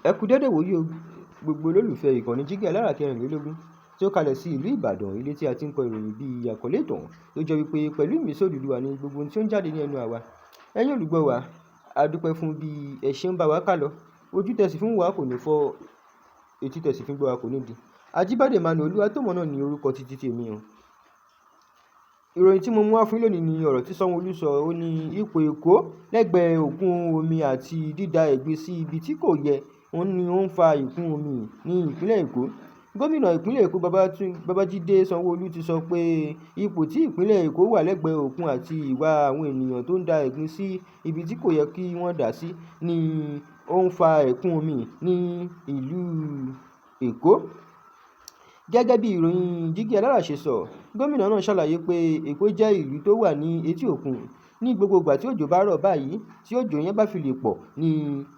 Ẹ kú dédé ìwòyí o, gbogbo olólùfẹ́ ìkànnì Jígí Alára 24 tí ó kalẹ̀ sí ìlú Ìbàdàn, ilé tí a ti ń kọ ìròyìn bí àkọlé ìtàn tó jẹ́ wípé pẹ̀lú ìmísí Odùduwà ní gbogbo ohun tí ó ń jáde ní ẹnu àwa. Ẹ̀yin olùgbọ́ wa, a dúpẹ́ fún bí ẹ ṣe ń bá wa kálọ. Ojú tẹ̀sí fún wa kò ní fọ́, etí tẹ̀sí fún gbọ́ wa kò ní di. Ajíbádé Emmanuel Olúwatómọ̀ náà ní orúkọ títí tèmi o. Ìròyìn tí mo mú wá fún yín lónìí ni ọ̀rọ̀ tí Sanwó-Olú sọ. Ó ní ipò Èkó lẹ́gbẹ̀ẹ́ òkun omi àti dídá ẹ̀gbin sí ibi tí kò yẹ, òun ni ó ń fa ìkún omi ní ìpínlẹ̀ Èkó. Gómìnà ìpínlẹ̀ Èkó Babájídé Sanwó-Olú ti sọ pé ipò tí ìpínlẹ̀ Èkó wà lẹ́gbẹ̀ẹ́ òkun àti ìwà àwọn ènìyàn tó ń da ẹ̀gbin sí ibi tí kò yẹ kí wọ́n dà sí ni ó ń fa ẹ̀kún omi ní ìlú Èkó. Gẹ́gẹ́ bí ìròyìn Jígí Alára ṣe sọ, gómìnà náà ṣàlàyé pé Èkó jẹ́ ìlú tó wà ní etí òkun. Ní gbogbo ìgbà tí òjò bá rọ̀ báyìí, tí òjò yẹn bá fi lè pọ̀ ni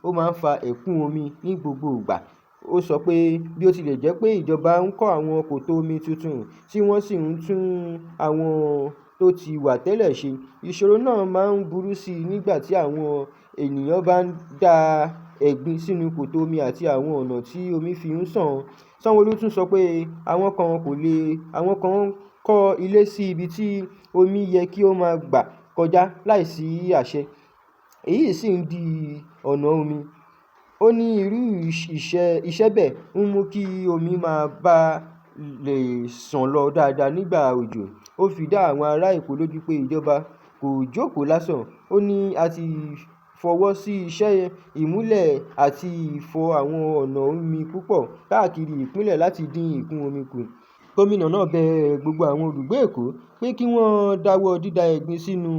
ó máa ń fa ẹ̀kún omi ní gbogbo ìgbà. Ó sọ pé bí ó tilẹ̀ jẹ́ pé ìjọba ń kọ́ àwọn kòtò omi tuntun tí wọ́n sì ń tún àwọn tó ti wà tẹ́lẹ̀ ṣe, ìṣòro náà máa ń burú sí i nígbà tí àwọn ènìyàn bá ń da ẹ̀gbin sínú kòtò omi àti àwọn ọ̀nà tí omi fi ń sàn. Sanwó-Olú tún sọ pé àwọn kan ń kọ́ ilé sí ibi tí omi yẹ kí ó máa gbà kọjá láìsí àṣẹ, èyí sì ń dí ọ̀nà omi. Ó ní irú iṣẹ́ bẹ́ẹ̀ ń mú kí omi má bà lè ṣàn lọ dáadáa nígbà òjò. Ó fi dá àwọn ará Èkó lójú pé ìjọba kò jókòó lásán. Ó ní a ti fọwọ́ sí iṣẹ́ ìmúlẹ̀ àti ìfọ̀ àwọn ọ̀nà omi púpọ̀ káàkiri ìpínlẹ̀ láti dín ìkún omi kù. Gómìnà náà bẹ gbogbo àwọn olùgbé Èkó pé kí wọ́n dáwọ́ dídá ẹ̀gbin sínú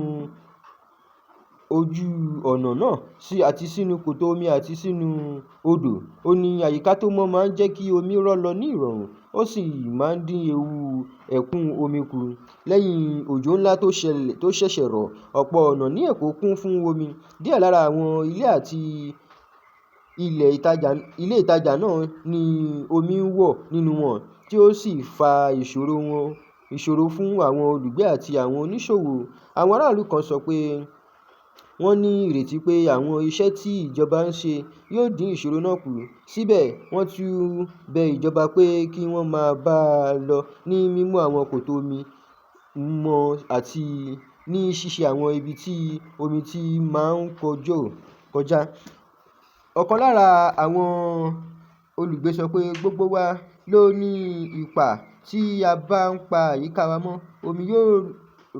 ojú ọ̀nà náà àti sínú kòtò omi àti sínú odò. Ó ní àyíká tó mọ́ máa ń jẹ́ kí omi rọ́ lọ ní ìrọ̀rùn, ó sì máa ń dín ewu ẹ̀kún omi kù. Lẹ́yìn òjò ńlá tó ṣẹ̀ṣẹ̀ rọ̀, ọ̀pọ̀ ọ̀nà ní Èkó kún fún omi. Díẹ̀ lára àwọn ilé àti ilé ìtajà náà ní omi ń wọ̀ nínú wọn, tí ó sì fa ìṣòro fún àwọn olùgbé àti àwọn oníṣòwò. Àwọn aráàlú kan sọ pé wọ́n ní ìrètí pé àwọn iṣẹ́ tí ìjọba ń ṣe yóò dín ìṣòro náà kù. Síbẹ̀, wọ́n tún bẹ ìjọba pé kí wọ́n máa bá a lọ ní mímú àwọn kòtò omi mọ́ àti ní ṣíṣe àwọn ibi tí omi ti máa ń kọjá. Ọ̀kan lára àwọn olùgbé sọ pé gbogbo wa ló ní ipa tí a bá ń pa àyíká wa mọ́, omi yóò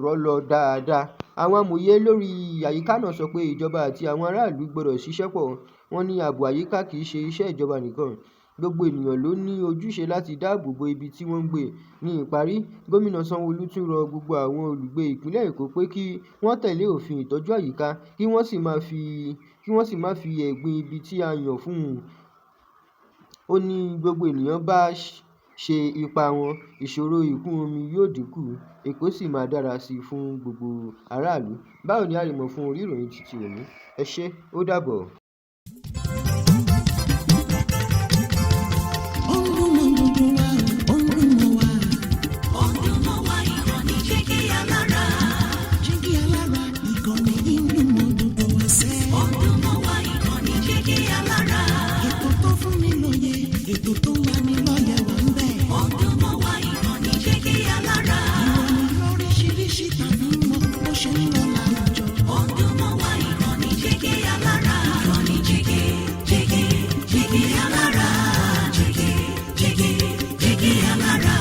rọ́ lọ dáadáa. Àwọn amòye lórí àyíká náà sọ pé ìjọba àti àwọn aráàlú gbọdọ̀ ṣiṣẹ́ pọ̀. Wọ́n ní ààbò àyíká kì í ṣe iṣẹ́ ìjọba nìkan, gbogbo ènìyàn ló ní ojúṣe láti dáàbò bo ibi tí wọ́n ń gbé. Ní ìparí, Gómìnà Sanwó-Olú tún rọ gbogbo àwọn olùgbé ìpínlẹ̀ Èkó pé kí wọ́n tẹ̀lé òfin ìtọ́jú àyíká, kí wọ́n sì má fi ẹ̀gbin ibi tí a yàn fún un. Ó ní gbogbo ènìyàn bá ṣe ipa wọn, ìṣòro ìkún omi yóò dínkù, Èkó sì máa dára sí i fún gbogbo aráàlú. Báwo ni a rí mọ̀ fún orí ìròyìn títí òní? Ẹ ṣé, ó dàbọ̀. Ó ń dún mọ́ gbogbo wa, ó ń dún mọ́ wa. Ó ń dún mọ́ wa, ìkànnì Jígí Alára. Jígí Alára, ìkànnì yìí ń dún mọ́ gbogbo wa sẹ́. Ó ń dún mọ́ wa, ìkànnì Jígí Alára. Ètò tó fún ni lóye, ètò tó ń lani lọ́yẹ̀ wà ń bẹ̀. Ó ń dún mọ́ wa, ìkànnì Jígí Alára. Ìròyìn lóríṣiríṣi tàbí mọ́ bó ṣe ń lọ láwùjọ. Ó ń dún mọ́ wa, ìkànnì Jígí Alára. Ìkànnì Jígí, Jígí, Jígí Alára. Jígí, Jígí, Jígí Alára.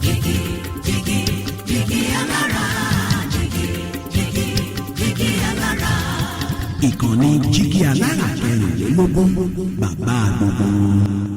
Jígí, Jígí, Jígí Alára. Jígí, Jígí, Jígí Alára. Ìkànnì Jígí Alára 24, bàbá gbogbo wọn.